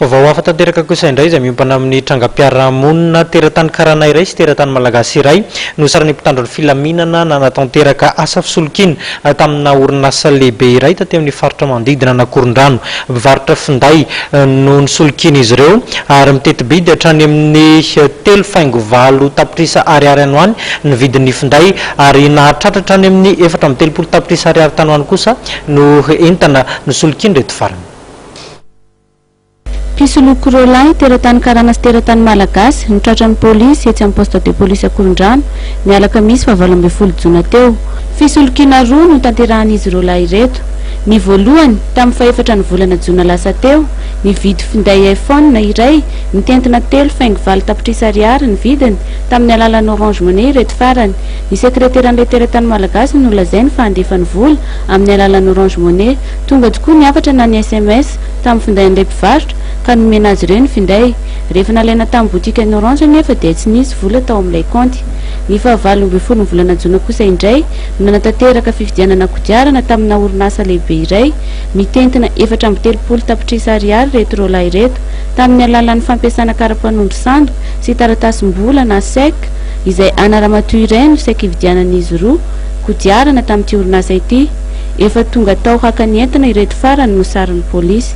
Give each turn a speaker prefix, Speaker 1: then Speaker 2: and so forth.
Speaker 1: Vaovao hafa tanteraka kosa indray izay miompana amin'ny trangam-piarahamonina. Teratany karana iray sy teratany malagasy iray no saron'ny mpitandro ny filaminana nanatanteraka asa fisolokiana tamina orinasa lehibe iray taty amin'ny faritra manodidina an'Ankorondrano. Mpivarotra finday no nisolokian'izy ireo ary miteti-bidy hatrany amin'ny 3,8 tapitrisa ariary any ho any ny vidin'ny finday ary nahatratra hatrany amin'ny 34 tapitrisa ariary tany ho any kosa no entana nisolokian'ireto farany.
Speaker 2: Mpisoloky roalahy, teratany karana sy teratany malagasy, no tratran'ny polisy etsy amin'ny poste de police Ankorondrano, ny alakamisy faha 18 jona teo. Fisolokiana roa no notanterahan'izy roalahy ireto. Ny voalohany, tamin'ny fahefatra ny volana jona lasa teo, nividy finday iPhone iray mitentina 3,8 tapitrisa ariary ny vidiny tamin'ny alalan'ny Orange Money ireto farany. Ny sekreteran'ilay teratany malagasy no nolazainy fa handefa ny vola amin'ny alalan'ny Orange Money. Tonga tokoa ny hafatra na ny sms tamin'ny findain'ilay mpivarotra ka nomena azy ireo ny finday. Rehefa nalaina tamin'ny botikan'ny Orange anefa dia tsy nisy vola tao amin'ilay kaonty. Ny faha 18 ny volana jona kosa indray no nanatanteraka fividianana kodiarana tamina orinasa lehibe iray mitentina 34 tapitrisa ariary ireto roalahy ireto tamin'ny alalan'ny fampiasana kara-panondro sandoka sy taratasim-bola na chèque izay ana ramatoa iray no saika hividianan'izy roa kodiarana tamin'ity orinasa ity. Efa tonga tao haka ny entana ireto farany no saron'ny polisy.